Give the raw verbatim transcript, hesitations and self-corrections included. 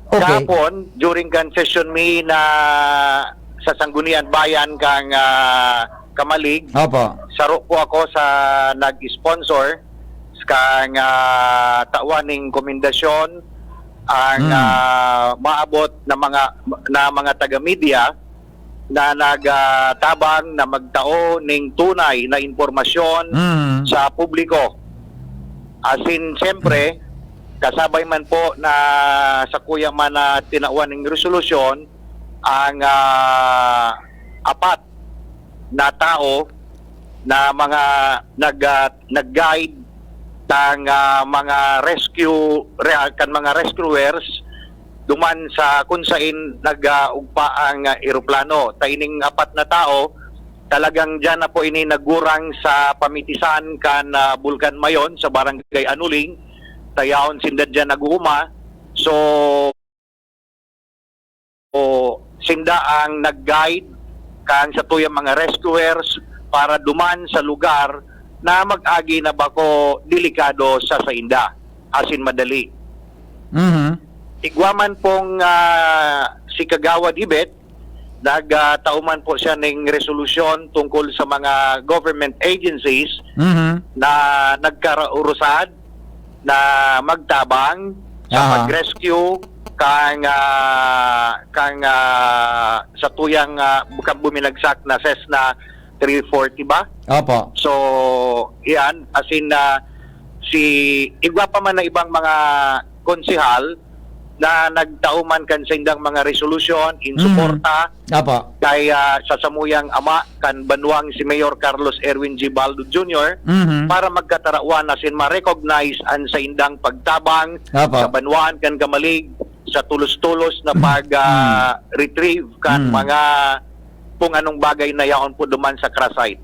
Okay. Kahapon, during kan session mi na sa Sanggunian Bayan kang, ah, Camalig, Opo. saro po ako sa nag-sponsor kang, ah, tawan ning komendasyon ang, Hmm. ah, maabot na mga, na mga taga-media na nagtabang na magtao ning tunay na impormasyon Hmm. sa publiko. Asin, siyempre, kasabay man po na sakuya man na tinawan ning resolusyon ang, ah, apat na tao na mga nag-, ah, nag-guide tang, ah, mga rescue, re-, kan mga rescuers duman sa kun sain nag-, ah, ugpa ang, ah, eroplano. Ta ining apat na tao, talagang diyan na po ini nagurang sa pamitisan kan, ah, Bulkan Mayon sa Barangay Anuling. Ta yaon sinda diyan nag-uuma. So, o sinda ang nag-guide kan satuyang mga rescuers para duman sa lugar na mag-agi na bako delikado sa sainda, asin madali. Mhm. Igwa man pong, ah, si Kagawad Ibet, nagtao man po siya ning resolusyon tungkol sa mga government agencies Mhm. na nagkararusad na magtabang sa Aha. pag-rescue kang, ah, kang, ah, satuyang, ah, bukang buminagsak na Cessna three forty ba? Opo. So, iyan, as in, ah, si, igwa pa man na ibang mga konsehal na nagtao man kan saindang mga resolusyon in Mhm. suporta Opo. kay, ah, sa samuyang ama kan banwang si Mayor Carlos Erwin G. Baldo Junior Mhm. para magkatarawan asin ma-recognize an saindang pagtabang Opo. sa banwaan kan Camalig sa tulos-tulos na pag, ah, Mm. retrieve kan Mm. mga kung anong bagay na yaon po duman sa crash site.